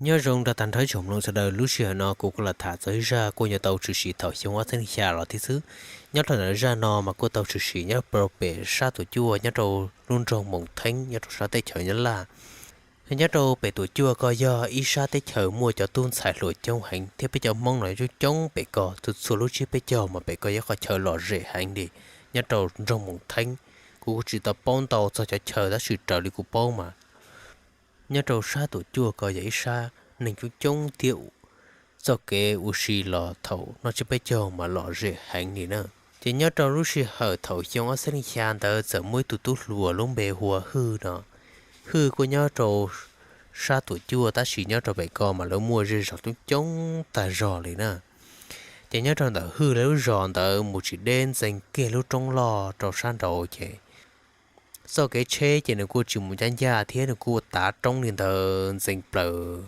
Nyob zoo rau tag nrho ib tsoom mloog sawv daws, lub sij hawm no kuv kuj los tham txog ib zaj kuj nyob tau tshwm sim thaum xyoo ob txhiab nees xya los thiab xwb. Nyob rau ntawm zaj no mas kuj tau tshwm sim nyob rau pem sab Tuam Cuaj nyob rau lub nroog Moos Theeb nyob rau sab teb chaws Nyab Laj. Nyob rau pem Tuam Cuaj ko yog ib sab teb chaws muaj cov tub ntxhais hluas coob heev thiab peb cov Hmoob no coob coob pem ko, txhua txhua lub tsiab peb caug mas pem ko yog qhov chaw lom zem heev li. Nyob rau nroog Moos Theeb, kuv kuj tsis tau paub ntau txog cov chaw tab sis raws li kuv paub mas nyob rau sab Tuam Cuaj ko yog ib sab neeg coob coob thiab txoj kev ua si los thaum noj tsiab peb caug mas lom zem heev li na. Ces nyob rau lub sij hawm thaum xyoo ob txhiab nees xya ntawd txawm muaj ib tug tub hluas lub npe hu ua Hwj no. Hwj kuj nyob rau sab Tuam Cuaj tab sis nyob rau pem ko mas lawv muaj zej zog coob coob tag zog li na. Ces nyob rau ntawm Hwj lawv lub zos ntawd mus tsis deb, ntxeev kiag lub roob loj rau sab nraud ces txoj kev tsheb ces nws kuj tsis mus ncaj ncaj thiab nws kuj tav roob li ntawd ntxeev plaws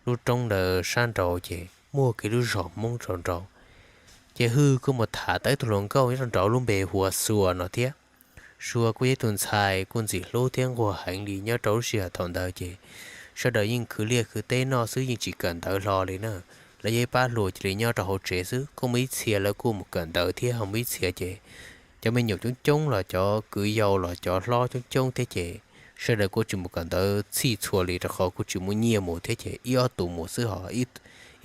lub roob ntawd sab nraud ces muaj kiag lub zos Hmoob rau nraud. Ces Hwj kuj mus tham tau ib tug hluas nkauj nyob rau nraud lub npe hu ua Sua no thiab. Sua kuj yog ib tug ntxhais kuj ntxim hlub thiab nquag heev li. Nyob rau lub sij hawm thaum ntawd ces sawv daws yeej khwv liaj khwv teb noj xwb, yeej tsis kawm ntawv hlo li na. Lawv yog ib pab hluas cia li nyob rau hauv tsev xwb, kuj muaj ib txhia lawv kuj mus kawm ntawv thiab, ho muaj ib txhia ces cov me nyuam coob coob los cov kwv yau los cov hlob coob coob thiab ces sawv daws kuj tsis mus kawm ntawv txhij txhua li rau qhov kuj tsis muaj nyiaj mus thiab ces ib ob tus mus xwb ho ib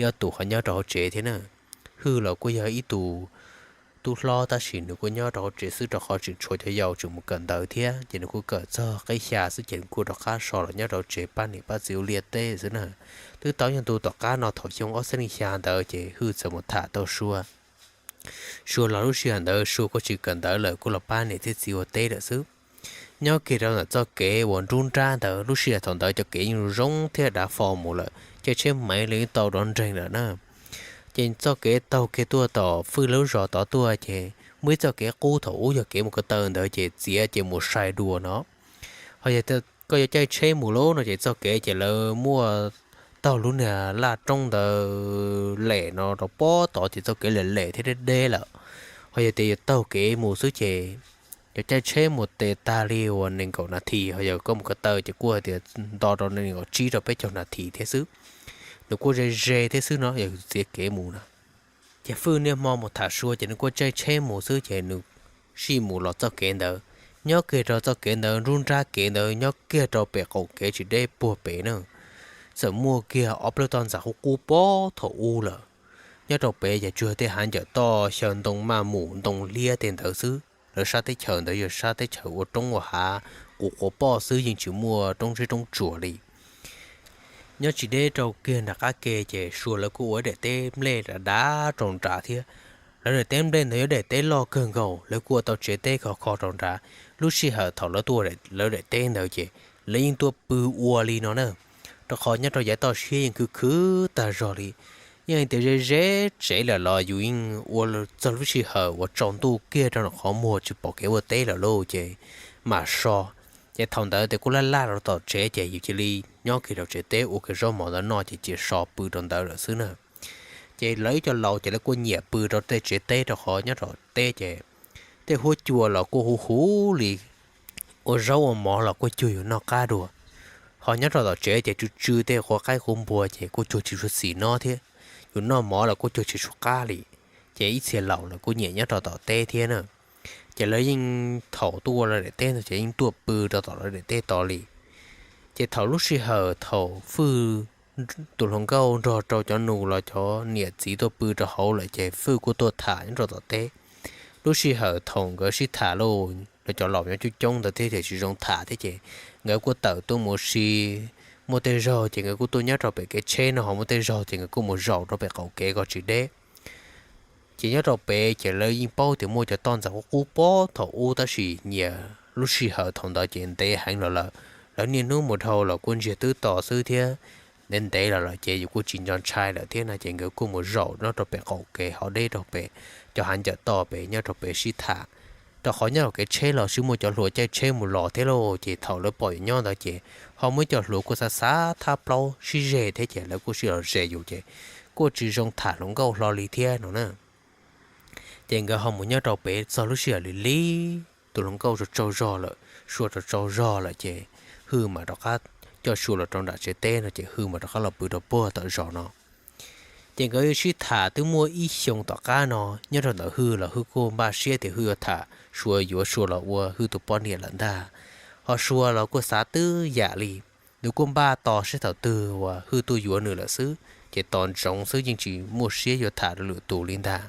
ob tus ho nyob rau hauv tsev thiab na. Hwj los kuj yog ib tus tub hlob tab sis nws kuj nyob rau hauv tsev xwb rau qhov tseem tshuav cov yau tseem mus kawm ntawv thiab ces nws kuj kawm txog qib xya xwb ces nws kuj rov qab so los nyob rau tsev pab niam pab txiv ua liaj teb xwb na. Twb tau ib nyuag ntu tom qab no thaum xyoo ob txhiab nees xya ntawd ces Hwj txawm mus tham tau Sua. Sua los lub sij hawm ntawd Sua kuj tsis kawm ntawv lawm, kuj los pab niam thiab txiv ua teb lawm xwb. Nyob kiag rau ntawm txoj kev uas nruab nrab ntawd, lub sij hawm thaum ntawd cov kev yeej zoo thiab dav fo mus lawm, caij tsheb maiv los yeej tau rov nreeg lawm na. Ces txoj kev taug kiag tuaj tom Hwj lawv lub zos tod tuaj ces muaj ib txoj kev qub, thaum ub yog kev mus ko taw ntawd ces txiav ces mus sai dua no. Ho yog koj yuav caij tsheb mus lawm no ces txoj kev ces lawv muaj taug lub niag laj roob ntawd lem no rau pob tod ces txoj kev lem lem thiab deb deb lawm. Ho yog tias yuav taug kev mus xwb ces yuav caij tsheb mus tes tag li uas nees nkaum nas this, ho yog koj mus ko taw ces kuj hais tias nto rau nees nkaum tsib rau peb caug nas this thiab xwb. Nws kuj ze ze thiab xwb no yog txiav kev mus na. Ces Hwj niaj hmo mus tham Sua ces nws kuj caij tsheb mus xwb ces nws sij mus los txoj kev ntawd. Nyob kiag rau txoj kev ntawd, nruab nrab kev ntawd nyob kiag rau pem qaum kev tsis deb puag pem na, txawm muaj kiag ob plaub toj ntxas qub qub pob thaum ub lawm. Nyob rau pem ces tsuas tej hav ncaws toj xyaw ntoo maj mus ntoo liab tej ntawd xwb. Lawv sab teb chaws ntawd yog sab teb chaws ua roob ua hav quv quav poj xwb, yeej tsis muaj roob zeb roob tsuas li. Nyob tsis deb rau kiag nram qab ke ces Sua lawv kuj ua ib daim teb nplej dav dav rau nrad thiab. Lawv daim teb nplej ntawd yog daim teb loj kawg nkaus, lawv kuj ua tau tsev teb khov kho rau nrad. Lub sij hawm thaum lawv tuaj lawv daim teb ntawd ces lawv yeej tuaj pw ua li no na, rau qhov nyob rau yav toj siab yeej khwv khwv tag zog li. Yeej tias ze ze tsev lawm los yus yeej ua txog lub sij hawm uas tsaus ntuj kiag rau nram qhov muag tsis pom kev ua teb lawm lauj ces mam so. Ces thaum ntawd ces kuj laj laj rau tom tsev ces yus cia li nyob kiag rau tsev teb ua kiag zaub mov ntawd noj ces cia so pw rau ntawd lawm xwb na. Ces lawv ib co laus ces lawv kuj nyiam pw rau tej tsev teb rau qhov nyob rau teb ces tej huab cua los kuj huv huv li, ua zaub ua mov los kuj cuag yus noj qab dua. Ho nyob rau tom tsev ces tsw tsw tej quav qaib quav npua ces kuj cuag tsis tshua xis no thiab, yus noj mov los kuj cuag tsis tshua qab li. Ces ib txhia laus lawv kuj nyiam nyob rau tom teb thiab na. Ces lawv yeej thaum tuaj ua lawv daim teb ntawd ces yeej tuaj pw rau tom lawv daim teb tod li. Ces thaum lub sij hawm thaum Hwj tus hluas nkauj nrog rau cov nus los cov niam txiv tuaj pw rau hauv lawm ces Hwj kuj tuaj tham nyob rau tom teb. Lub sij hawm thaum nkawd sib tham lauj, lawv cov laus nyob coob coob ntawd thiab ces tsis zoo tham thiab ces nkawd kuj tawm tuaj mus si. Muaj tej zaug ces nkawd kuj tuaj nyob rau pem kev tsheb no, ho muaj tej zaug ces nkawd kuj mus zaum rau pem qaum kev kom tsis deb. Ces nyob rau pem ces lawv yeej paub tias muaj cov toj ntxas qub qub pob thaum ub tab sis nyias lub sij hawm thaum ntawd ces ntev heev los lawm. Lawv niaj hnub mus dhau los kuj ntsiag twb to xwb thiab, ntev ntev los lawm ces yus kuj tsis nco ntshai lawm thiab no ces nkawd kuj mus zaum nyob rau pem qaum kev hauv deb rau pem cov hav ncaws toj pem nyob rau pem sib tham. Rau qhov nyob rau kev tsheb los sib muaj cov hluas caij tsheb mus los thiab lauj, ces thaum lawv pom yus nyob ntawd ces ho muaj ib co hluas kuj xav xav thab plaub sib ze thiab ces lawv kuj sib los ze yus ces kuj tsis zoo tham hluas nkauj hlo li thiab no na. Ces nkawd ho mus nyob rau pem txog lub sij hawm li li, tus hluas nkauj tsaug tsaug zog lawm, Sua tsaug tsaug zog lawm ces Hwj mam rov qab coj Sua los rau nram tsev teb no ces Hwj mam rov qab los pw rau puag tom zos no. Ces nkawd sib tham twb muaj ib xyoos tom qab no, nyob rau ntawm Hwj los Hwj kuj npaj siab tias Hwj yuav tham Sua yuav Sua los ua Hwj tus poj niam lawm ntag. Ho Sua los kuj xav twb yam li, nws kuj npaj tos seb thaum twg uas Hwj tuaj yuav nws lawm xwb ces tos ntsoov xwb, yeej tsis muaj siab yuav tham rau lwm tus li ntag.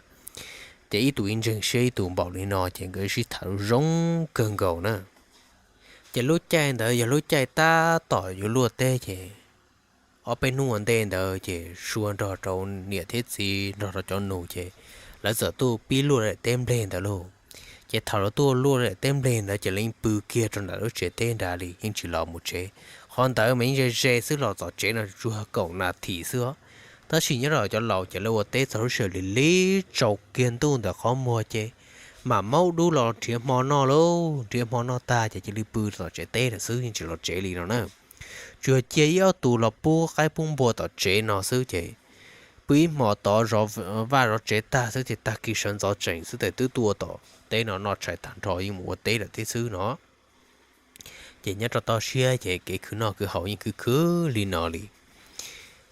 Ces ib tus ib ntseeg siab ib tus npaum li no ces nkawd sib tham zoo kawg nkaus na. Ces lub caij ntawd yog lub caij tab tom yuav luaj teb ces ob peb hnub ua ntej ntawd ces Sua nrog rau niam thiab txiv nrog rau cov nus ces lawv txawm tuaj pib luaj daim teb npleg ntawd lauj. Ces thaum lawv tuaj luaj daim teb npleg ntawd ces lawv yeej pw kiag rau nram lub tsev teb nrad li, yeej tsis los mus tsev. Qhov ntawd mas yeej ze ze xwb, los txog tsev no tsuas kaum nas this xwb os. Tab sis nyob rau cov laus ces lawv ua teb txog lub sij hawm lig lig tsaus kiag ntuj ntawm qhov muag ces mam maub dub los nrhiav hmo noj lauj. Nrhiav hmo noj tag ces cia li pw tom tsev teb lawm xwb, yeej tsis los tsev li no na. Tsuas yog cia ib ob tus los pub qaib pub npua tom tsev no xwb ces pw ib hmos tod zov vaj zov tsev tag xwb ces tag kis sawv ntxov tsees xwb ces twb tuaj tom teb no noj tshais tag nrho yeej mus ua teb lawm thiab xwb no. Ces nyob rau toj siab ces kev khwv noj khwv haus yeej khwv khwv li no li.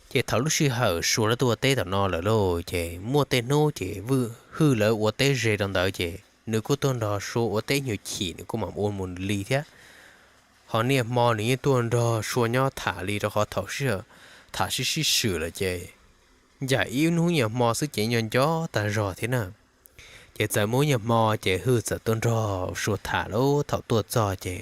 Ces thaum lub sij hawm Sua lawv tuaj ua teb tom no lawm lauj ces muaj tej hnub ces Hwj lawv ua teb ze rau ntawd ces nws kuj tuaj nrog Sua ua teb ib nyuag chim, nws kuj mam ua mus li thiab. Ho niaj hmo nws yeej tuaj nrog Sua nyob tham li, rau qhov thaum sij hawm tham sib sib swm lawm ces ncaim ib hnub nyuag hmo xwb ces nco nco tag zog thiab na. Ces txawm muaj nyuag hmo ces Hwj txawm tuaj nrog Sua tham lauj. Thaum tuaj txog ces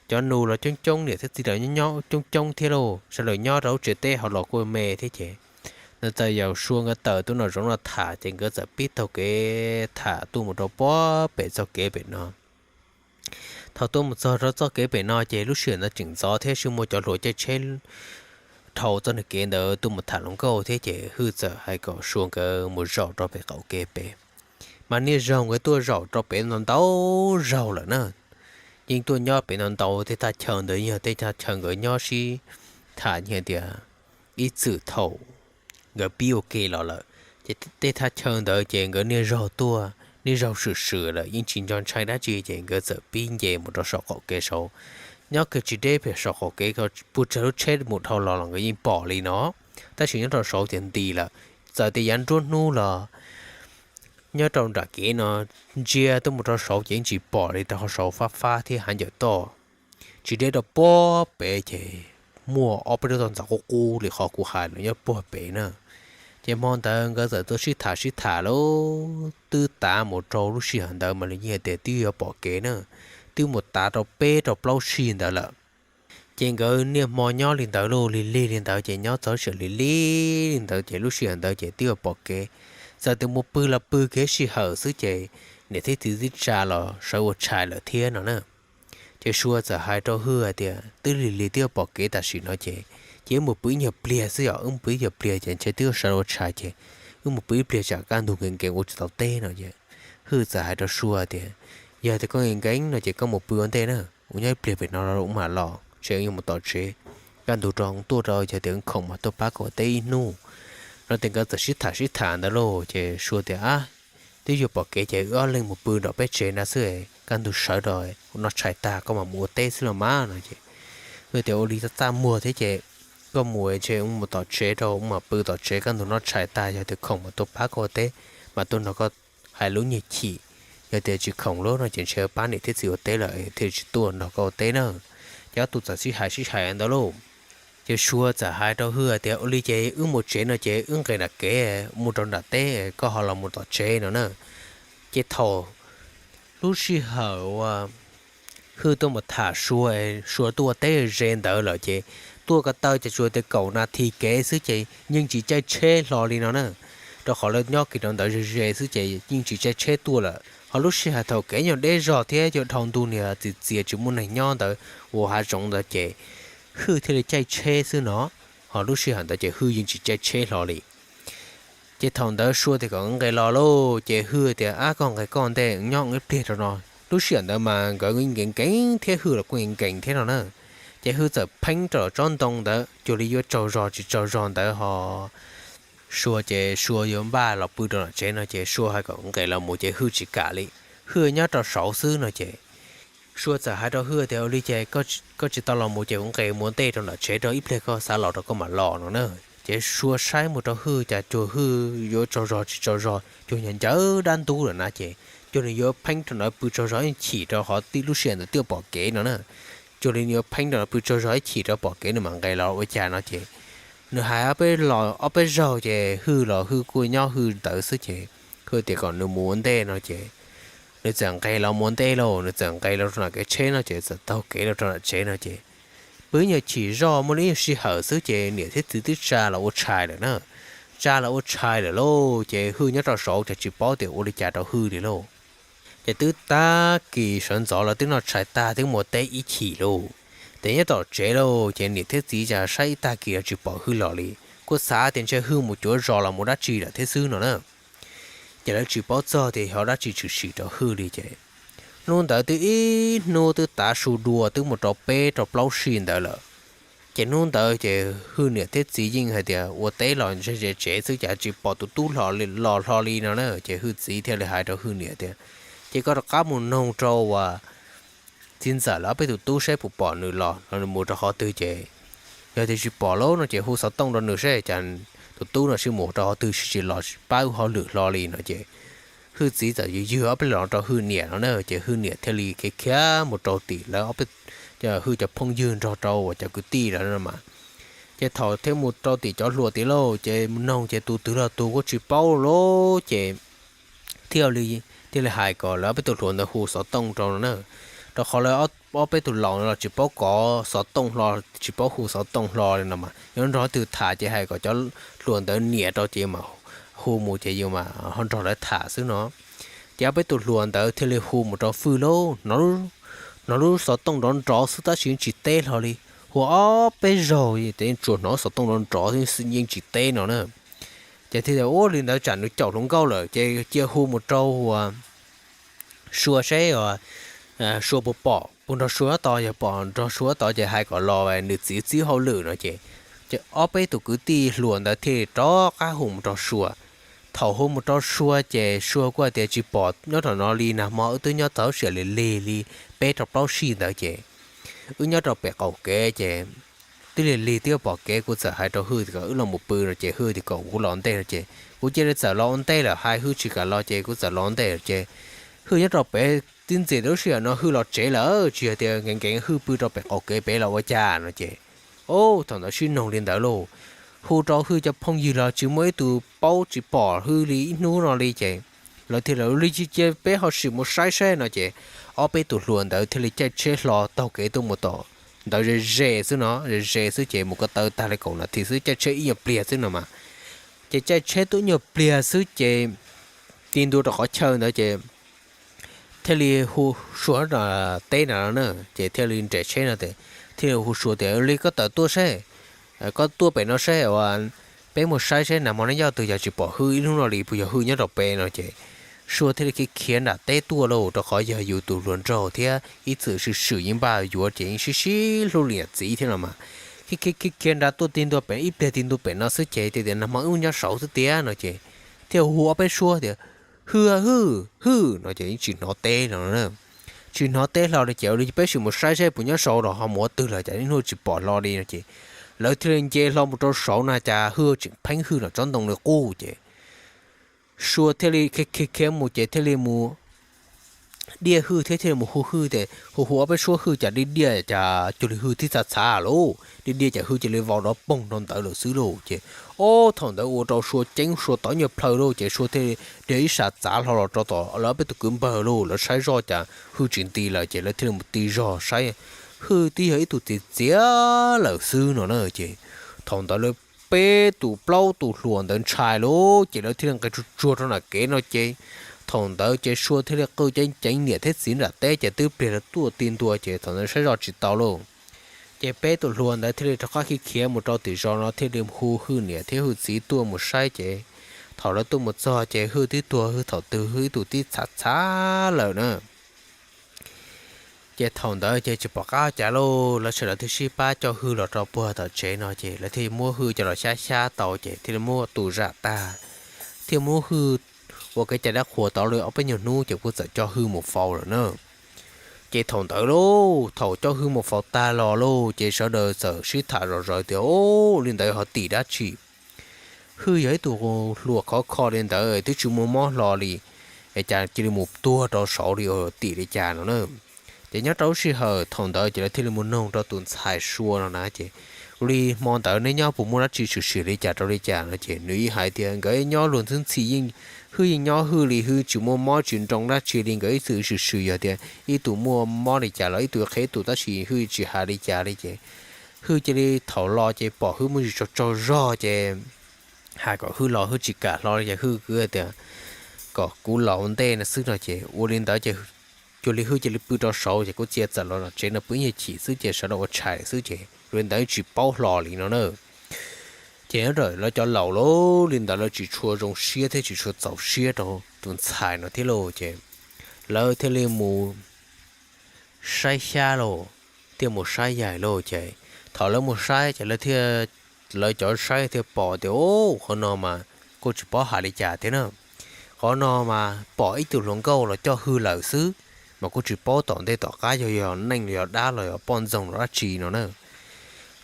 cov nus los coob coob, niam thiab txiv los nyob coob coob thiab lauj, sawv daws nyob rau lub tsev teb hauv los kuj me thiab ces nws txawm yaum Sua nkawd tawm tuaj nram zoov no tham ces nkawd txawm pib taug kev tham tuaj mus rau puag pem txoj kev pem no. Thaum tuaj mus txog rau txoj kev pem no ces lub sij hawm ntawd tseem ntxov thiab, sij muaj cov hluas caij tsheb dhau txoj niag kev ntawd tuaj mus tham hluas nkauj thiab ces Hwj txawm hais kom Sua nkawd mus zaum rau pem qaum kev pem. Mas niaj zaug nkawd tuaj zaum rau pem ntau ntau zaug lawm na. Yeej tuaj nyob pem ntau ntau, tej thaj chaw ntawd yog tej thaj chaw nkawd nyob sib tham, yog tias ib txwm thaum nkawd pib ua ke los lawm. Ces tej thaj chaw ntawd ces nkawd niaj zaug tuaj niaj zaug swm swm lawm yeej tsis nco ntshai dab tsi ces nkawd txawm pib nce mus rau saum qaum kev saud. Nyob kiag tsis deb pem saum qaum kev, puas tsawg lub tsheb mus dhau los los nkawd yeej pom li no. Tab sis nyob rau saud ces nti lawm, txawm tias yav nruab hnub los nyob rau nram kev no ntsia tuaj mus rau saud ces yeej tsis pom li, rau qhov saud fab fab thiab hav ncaws toj. Tsis deb rau puag pem ces muaj ob peb lub toj ntxas qub qub li qhov kuv hais los nyob puag pem na. Ces hmo ntawd nkawd txawm tuaj sib tham sib tham lawm twb tav mus rau lub sij hawm ntawd mas li yeej tias twb yuav pom kev na, twb mus tav rau peb rau plaub sij ntawd lawm. Ces nkawd niaj hmo nyob li ntawd lauj, lig lig li ntawd ces nyob txog sij hawm lig lig li ntawd ces lub sij hawm ntawd ces twb yuav pom kev. Txawm tias mus pw los pw kiag sij hawm xwb ces niam thiab txiv twb tsa los sawv ua tshais lawm thiab no na. Ces Sua txawm hais rau Hwj hais tias twb lig lig twb yuav pom kev tam sim no ces, ces wb mus pw ib nyuag pliag xwb yom, wb mus pw ib nyuag pliag ces ntshe twb yuav sawv ua tshais ces wb mus pw ib pliag tsam kaj ntug nkees nkees ua tsis tau teb no ces Hwj txawm hais rau Sua tias yog tias koj nkees nkees no ces koj mus pw ua ntej na, ua nyob ib pliag pem no wb mam los, ntshe wb yuav mus tom tsev, kaj ntug rau tuaj rau yog tias khoom mas tuaj pab koj ua teb ib hnub no. Ces nkawd txawm sib tham sib tham ntawd lauj ces Sua tias ab, twb yuav pom kev ces wb ob leeg mus pw nram peb tsev na xwb, kaj ntug sawv rau noj tshais tag koj mam mus ua teb xwb los mas no ces Hwj tias ua li txaj txaj muag thiab ces koj mus ntshe wb mus tom tsev rau, wb mam pw tom tsev kaj ntug noj tshais tag yog tias khoom mas tuaj pab koj ua teb, mas tuaj nrog koj hais lub nyuag chim. Yog tias tsis khoom lawm no ces ntshe pab niam thiab txiv ua teb lawm thiaj tsis tuaj nrog koj ua teb na. Ces ob tug txawm sib hais sib hais ntawd lauj. Ces Sua txawm hais rau Hwj tias ua li ces wb mus tsev no ces wb nqes nram kev mus rau nram teb, koj ho los mus tom tsev no na. Ces thaum lub sij hawm uas Hwj tuaj mus tham Sua, Sua tuaj ua teb ze ntawd lawm ces tuaj ko taw ces tsuas tias kaum nas this kev xwb ces yeej tsis caij tsheb hlo li no na. Rau qhov lawv nyob kiag rau ntawd ze ze xwb ces yeej tsis caij tsheb tuaj lawm. Ho lub sij hawm thaum kev nyuag deb zog thiab yog dhau ntuj niag txias txias tsis muaj neeg nyob ntawd, ua hav zoov ntawd ces Hwj thiaj li caij tsheb xwb no. Ho lub sij hawm ntawd ces Hwj yeej tsis caij tsheb hlo li. Ces thaum ntawd Sua tias kom nqes los lauj, ces Hwj tias ab, koj nqes koj ntej, nyob ib pliag rau no. Lub sij hawm ntawd mas nkawd nkees nkees thiab Hwj los kuj nkees nkees thiab no na. Ces Hwj txawm pheeb rau tsob ntoo ntawd cuag li yuav tsaug zog tsis tsaug zog ntawd ho Sua ces Sua yuav npaj los pw rau nram tsev no ces Sua hais kom nqes los mus ces Hwj tsis kam li. Hwj nyob rau saud xwb no ces Sua txawm hais rau Hwj tias, Ua li ces koj tsis tau los mus ces kuv nqes mus ua ntej rau nram tsev rau, ib pliag koj xav los rau koj mam los no na. Ces Sua saib mus rau Hwj cas cuag Hwj yuav tsaug zog tsis tsaug zog, cuag ncaws dab ntub lawm na ces cuag nws yuav pheeb rau nrad pw tsaug zog ib chim rau qhov tib lub sij hawm ntawd twb pom kev no na. Cuag li nws yuav pheeb rau nrad pw tsaug zog ib chim rau pom kev nws mam nqes los ua cas no ces nws hais ob peb zaug ces Hwj los Hwj kuj nyob Hwj ntawd xwb ces Hwj tias kom nws mus ua ntej no ces nws txawm nqes los mus ua ntej lauj. Nws txawm nqes los rau nram kev tsheb no ces txawm taug kev los rau nram tsev no ces pw ib nyuag chim zog muaj li ib nyuag sij hawm xwb ces niam thiab txiv twb tsa los ua tshais lawm na. Tsa los ua tshais lawm lauj ces Hwj nyob rau saud ces tsis paub tias ua li cas rau Hwj li lauj. Ces twb tag kis sawv ntxov los twb noj tshais tag twb mus teb ib chim lauj. Ces nyob tom tsev lauj ces niam thiab txiv cas saib ib tag kis los tsis pom Hwj los li, kuj xav tias ntshe Hwj mus cuav zos los mus dab tsi lawm thiab xwb no na. Ces lawv tsis paub txog tias yog dab tsi tshwm sim rau Hwj li ces hnub ntawd twb ib hnub twb tav su dua twb mus rau peb rau plaub sij ntawd lawm. Ces hnub ntawd ces Hwj niam thiab txiv yeej hais tias ua teb los ze ze tsev xwb cas tsis pom tus tub los hlo li no na. Ces Hwj txiv thiaj li hais rau Hwj niam tias, Ces koj rov qab mus noog rau uas txiv ntxawm lawv ob peb tus tub saib puas pom nws los, los nws mus rau qhov twg ces yog tias tsis pom lauj no ces hu xov tooj rau nws saib cas tus tub no sib mus rau qhov twg tsis los pab wb hauj lwm hlo li no ces Hwj txiv txawm ywg ywg ob peb los rau Hwj niam no na ces Hwj niam thiaj li khiav khiav mus rau tim lawv Hwj cov phooj ywg nrog rau uas cov kwv tij lawm no mas. Ces thaum thiaj mus rau tim cov hluas tid lauj ces mus noog ces tus twg los tus kuj tsis paub lauj ces thiaj li, thiaj li hais kom lawv ob peb tug hluas ntawd hu xov tooj rau no na. Rau qhov lawv ob peb tug laus no los tsis paub kov xov tooj hlo, tsis paub hu xov tooj hlo li no mas yog nrog leej twg tham ces hais kom cov hluas ntawd nias rau ces mas hu mus ces yus mas ho nrog lawv tham xwb no. Ces ob peb tug hluas ntawd thiaj li hu mus rau Hwj lauj, hnov lub xov tooj nrov nrov xwb tab sis yeej tsis teb hlo li. Hu ob peb zaug ces yeej tsuas hnov xov tooj nrov nrov xwb yeej tsis teb no na. Ces thiaj tias ua li ntawd tsam nws caum hluas nkauj lawm ces cia hu mus rau uas Sua seb uas Sua puas pom, puas nrog Sua tod, yog pom nrog Sua tod ces hais kom los nws txiv txib hauj lwm no ces, ces ob peb tus kwv tij hluas ntawd thiaj li rov qab hu mus rau Sua. Thaum hu mus rau Sua ces Sua kuj hais tias tsis pom nyob rau no li, nag hmo wb twb nyob txog lub sij hawm lig lig li peb rau plaub sij ntawd ces wb nyob rau pem qaum kev ces twb lig lig twb yuav pom kev, kuv txawm hais rau Hwj tias kom wb los mus pw no ces Hwj tias kom kuv los ntej no ces kuv cia li txawm los ua ntej lawm, hais Hwj tsis kam los ces kuv txawm los ua ntej lawm ces Hwj nyob rau pem tib ntxias rau lub sij hawm no Hwj los tsev lawm, tsis yog tias nkees nkees Hwj pw rau pem qaum kev pem los ua cas no ces, o, thaum ntawd sib noog li ntawd lauj, hu rau Hwj cov phooj ywg los tsis muaj ib tug paub tsis pom Hwj li ib hnub no li ces lawv thiaj li ua li cia peb ho sim mus saib seb no ces ob peb tus hluas ntawd thiaj li caij tsheb hlo taug kev tuaj mus tom ntawd ze ze xwb no, ze ze xwb ces mus ko taw tag li kaum nas this xwb, caij tsheb ib nyuag pliag xwb no mas. Ces caij tsheb tuaj ib nyuag pliag xwb ces ti ntua rau qhov chaw ntawd ces thiaj li hu Sua teb na, ces thiaj li nres tsheb no ces thiaj li hu Sua tias, Li koj tawm tuaj seb, koj tuaj pem no seb uas peb mus saib seb nag hmo neb nyob twg, yog tsis pom Hwj ib hnub no li puas yog Hwj nyob rau pem no ces Sua thiaj li khiav khiav nram teb tuaj lauj, rau qhov yog yus tus hluas nraug thiab ib txwm swm swm yeej npaj yuav ces yeej sib sib hlub li niam txiv thiab no mas. Khiav khiav khiav khiav nrad tuaj ti ntua pem ib pliag ti ntua pem no xwb ces tias, Nag hmo wb nyob saud xwb tiag no ces thiaj hu ob peb suab tias, Hwj, Hwj, Hwj no ces yeej tsis hnov teb no. Tsis hnov teb hlo li ces ua li peb sim mus saib seb puas nyob saud los ho mus ua twg lawm cas ib hnub tsis pom hlo li no ces lawv thiaj li nce hlo mus rau saud na cas Hwj tseem pheeb Hwj nram tsob ntoo li qub ces Sua thiaj li khiav khiav khiav mus ces thiaj li mus diaj Hwj thiab thiaj li mus hu Hwj tias, hu hu ob peb suab Hwj cas diaj diaj cas cuag li Hwj tib txha txhav lauj, diaj diaj cas Hwj cia li vau dov poog rau ntawd lawm xwb lauj ces, o, thaum ntawd ua rau Sua ceeb Sua tawv nyuag plhaw lauj ces Sua thiaj li dhia ib sab txav hlo los rau tom lawv ob peb tug kwv npawg lauj, lawv saib zoj cas Hwj tsis nti lawm ces lawv thiaj li mus ti zog saib Hwj twb yog ib tug txiv txiav lawm xwb no na ces thaum ntawd lawv peb tus plaub tus hluas ntawd ntshai lauj ces lawv thiaj li nqis tsuag tsuag rau nram kev no ces thaum ntawd ces Sua thiaj li qw ceev ceev niam thiab txiv nram teb ces twb pliag lawv tuaj ti ntua ces thaum ntawd saib zoj tsis tau lauj. Ces peb tus hluas ntawd thiaj li rov qab khiav khiav mus rau tim zos no thiaj li hu Hwj niam thiab Hwj txiv tuaj mus saib ces thaum lawv tuaj mus txog ces Hwj twb tuag Hwj thaum twg Hwj ib tug tib txhav txhav lawm na. Ces thaum ntawd ces tsis pom qab cas lauj, lawv sawv daws thiaj sib pab coj Hwj los rau puag tom tsev no ces lawv thiaj muab Hwj coj los xyab xyab tau ces thiaj li muab tu zam tag, thiaj muab Hwj ua kev cai dab qhuas tau li ob peb nyuag hnub ces kuj txawm coj Hwj mus faus lawm na. Ces thaum ntawd lauj, thaum coj Hwj mus faus tag los lauj, ces sawv daws txawm sib tham zom zaws tias, Ub, li ntawd ho tim dab tsi? Hwj yog ib tug hluas khov kho li ntawd twb tsis muaj mob hlo li, es cas cia li mus tuag rau saud li, tim li cas no na. Ces nyob rau lub sij hawm thaum ntawd ces lawv thiaj li mus noog rau tus ntxhais Sua no na, ces ua li hmo ntawd neb nyob puas muaj dab tsi tshwm sim li cas rau li cas no, ces nws yeej hais tias nkawd nyob luag ntxhi ntxhi, yeej, Hwj yeej nyob Hwj li, Hwj tsis muaj mob tsis nroo dab tsi li, nkawd ib txwm swm swm yog tias ib tug muaj mob li cas los ib tug qhia ib tug, tab sis Hwj tsis hais li cas li ces Hwj cia li thaum los ces pom Hwj muaj ntsis tsaug tsaug zog ces hais kom Hwj los Hwj tsis kam hlo li ces Hwj tias kom kuv los ua ntej no xwb no ces ua li ntawd ces cuag li Hwj cia li pw rau saud ces kuv txia txawm los tsev no pw ib nyuag chim xwb ces sawv daws ua tshais xwb ces ua li ntawd tsis paub hlo li no na. Ces nyob rau lawv cov laus lauj, li ntawd lawv tsis tshua zoo siab thiab tsis tshua txaus siab rau tus ntxhais no thiab lauj, ces lawv thiaj li mus saib xyab lauj, thiaj mus saib yaig lauj. Ces thaum lawv mus saib ces lawv thiaj, lawv cov saib thiaj pom tias, Ub, qhov no mas kuj tsis paub hais li cas thiab na. Qhov no mas pom ib tug hluas nkauj los coj Hwj lawm xwb, mas kuj tsis paub tom ntej tom qab yog, yog neeg los yog dab los yog poj ntxoog los dab tsi no na.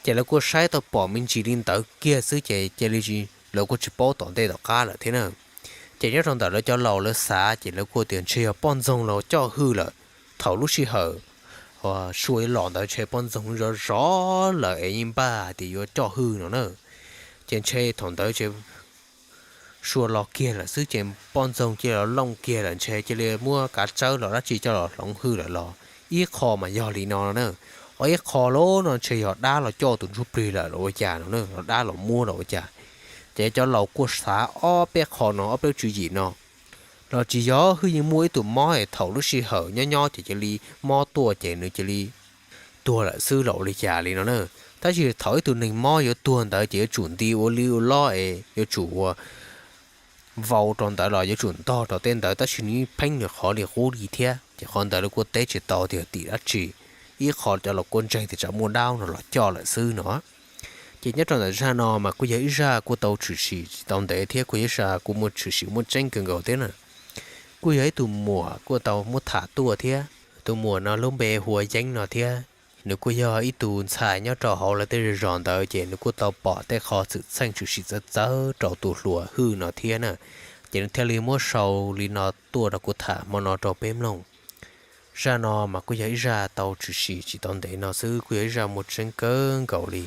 Ces lawv kuj saib tau pom me ntsis li ntawd kiag xwb ces cia li, lawv kuj tsis paub tom ntej tom qab lawm thiab na. Ces nyob rau ntawm lawv cov laus lawv xav ces lawv kuj tias ntshe yog poj ntxoog los coj Hwj lawm. Thaum lub sij hawm Sua los ntawd ntshe poj ntxoog zov zov lawm es yeej npaj hais tias yuav coj Hwj no na. Ces ntshe thaum ntawd ces Sua los kiag lawm xwb ces poj ntxoog cia li los looj kiag lawm, ntshe cia li muab kav tsawb los dab tsi coj los hloov Hwj lawm los ib qho mas yog li no na. Ho ib qho los no ntshe yog dab los coj tus ntsuj plig lawm los ua cas no na, los dab los muab los ua cas. Ces cov laus kuj xav ob peb qho no, ob peb tswv yim no. Los tsis yog Hwj yeej muaj ib tug mob es thaum lub sij hawm nyob nyob ces cia li mob tuaj ces nws cia li tuag lawm xwb los ua li cas li no na. Tab sis thaum ib tug neeg mob yuav tuag ntawd ces yuav tsum nti ua li ua lob es yuav tsum ua vau rau ntawd los yuav tsum ntog rau tej ntawd, tab sis nws pheej nws qhov li qub li thiab. Ces qhov ntawd lawv kuj teb tsis tau tias tim dab tsi, ib qho cov laus kuj ntseeg tias tsam muaj dab no los coj lawm xwb no. Ces nyob rau ntawm zaj no mas kuj yog ib zaj kuj tau tshwm sim tsis tau ntev thiab kuj yog ib zaj kuj muaj tshwm sim muaj tseeb kawg nkaus thiab na. Kuj yog ib tug muam kuj tau muab tham tuaj thiab. Tus muam no lub npe hu ua Yeeb no thiab. Nws kuj yog ib tug ntxhais nyob rau hauv lawv tej zos ntawd ces nws kuj tau pom tej qho xwm txheej tshwm sim txawv txawv rau tus hluas Hwj no thiab na. Ces nws thiaj li muab sau li no tuaj rau kuv tham hmo no rau peb mloog. Zaj no mas kuj yog ib zaj tau tshwm sim tsis tau ntev no xwb, kuj yog ib zaj muaj tseeb kawg nkaus li.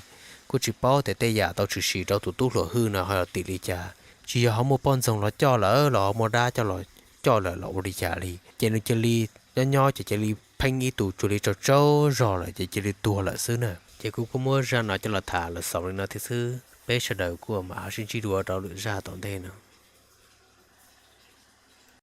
Kuj tsis paub tias tej yam tau tshwm sim rau tus tub hluas Hwj no ho yog tim li cas, tsis yog ho muaj poj ntxoog los coj lawm los ho muaj dab coj los coj lawm los ua li cas li. Ces nws cia li nyob nyob ces cia li pheej ib tug cuag li tsaug tsaug zog lawm ces cia li tuag lawm xwb na. Ces kuv kuj muab zaj no coj los tham los xaus li no thiab xwb, peb sawv daws kuj mam ho sib ntsib dua rau lwm zaj tom ntej no.